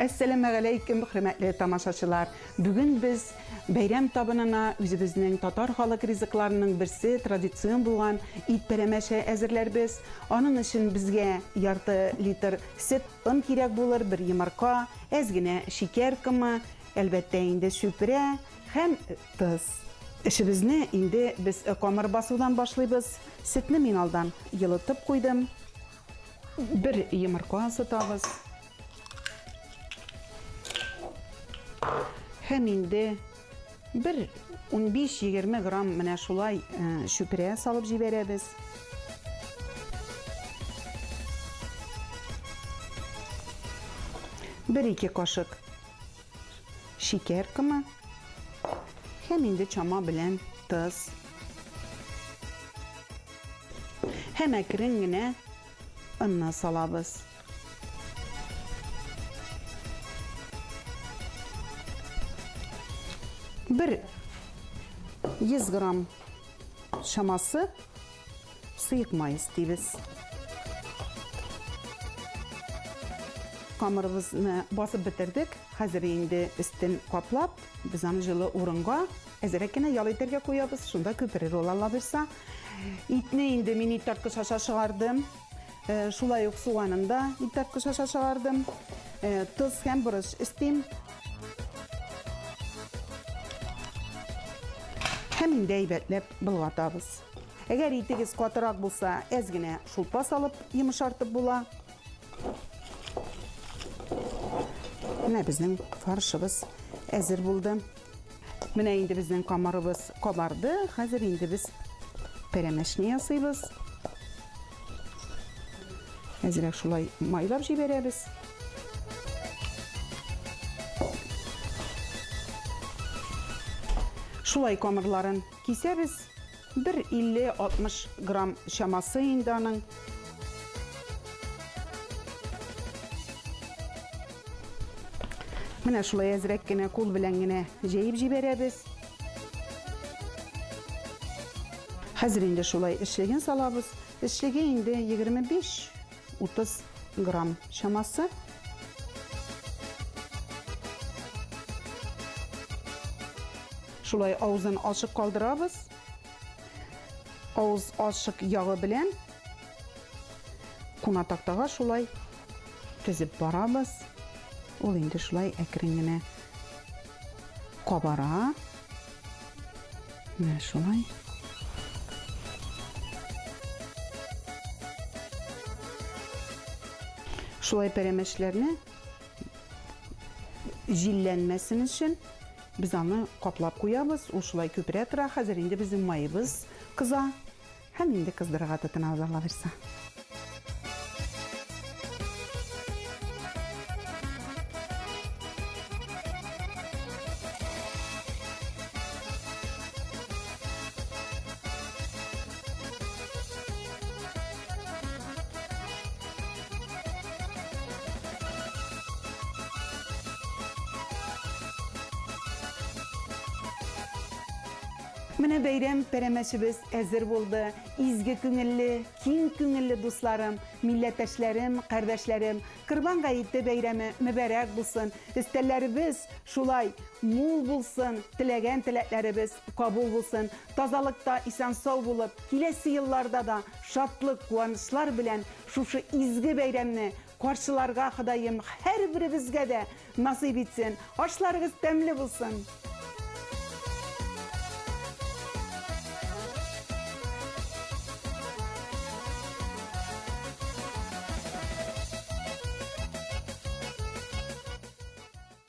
Әссәламәгаләйкем, хөрмәтле тамашачылар! Бүген без бәйрәм табынына үзебезнең татар халык ризыкларының берсе, традицион булган ит пәрәмәче әзерләрбез. Аның өчен безгә ярты литр сөт, он кирәк булыр, бер йомырка, әз генә шикәр комы, әлбәттә инде чүпрә һәм тоз. Эшебезне инде без камыр басудан башлыйбыз. Сөтне мин алдан елытып куйдым. Бер йомырка сытабыз. Һәм инде бер 15-20 грамм менә шулай э, чүпрә салып җибәрәбез. Бер ике кашык шикәр комы һәм инде чама белән тоз. Һәм әкрен генә онны салабыз. Бер 100 грамм чамасы сыек май өстибез. Камырыбызны басып бетердек. Хәзер инде өстен каплап, без аны җылы урынга әзерәк кенә ял итәргә куябыз. Шунда күперер ул, Алла боерса. Итне инде мин ит тарткыч аша чыгардым. Э, шулай ук суганын да иттарткыч аша чыгардым. Э, тоз һәм борыч өстим. Һәм инде әйбәтләп болгатабыз. Әгәр итегез катырак булса, әз генә шулпа салып йомшартып була. Менә безнең фаршыбыз әзер булды. Менә инде безнең камырыбыз кабарды. Хәзер инде без пәрәмәчне ясыйбыз. Әзрәк шулай майлап җибәрәбез. Шулай камырларын кисәбез. Бер 50-60 грамм чамасы инде аның. Менә шулай әзрәк кенә кул белән генә җәеп җибәрәбез. Хәзер инде шулай эчлеген салабыз. Эчлеге инде 25-30 грамм чамасы. Шулай авызын ачык калдырабыз. Авыз ачык ягы белән куна тактага шулай тезеп барабыз. Ул инде шулай әкрен генә кабара. Менә шулай. Шулай пәрәмәчләрне җилләнмәсен өчен без аны каплап куябыз. Ул шулай күперә тора. Хәзер инде безнең маебыз кыза. Һәм инде кыздырырга тотынабыз, Алла бирса. Менә бәйрәм пәрәмәчебез әзер булды. Изге күңелле, киң күңелле дусларым, милләттәшләрем, кардәшләрем, Корбан гаете бәйрәме мөбарәк булсын! Өстәлләребез шулай мул булсын, теләгән теләкләребез кабул булсын. Тазалыкта исән-сау булып, киләсе елларда да шатлык-куанычлар белән шушы изге бәйрәмне каршыларга Ходаем һәрберебезгә дә насыйп итсен. Ашларыгыз тәмле булсын!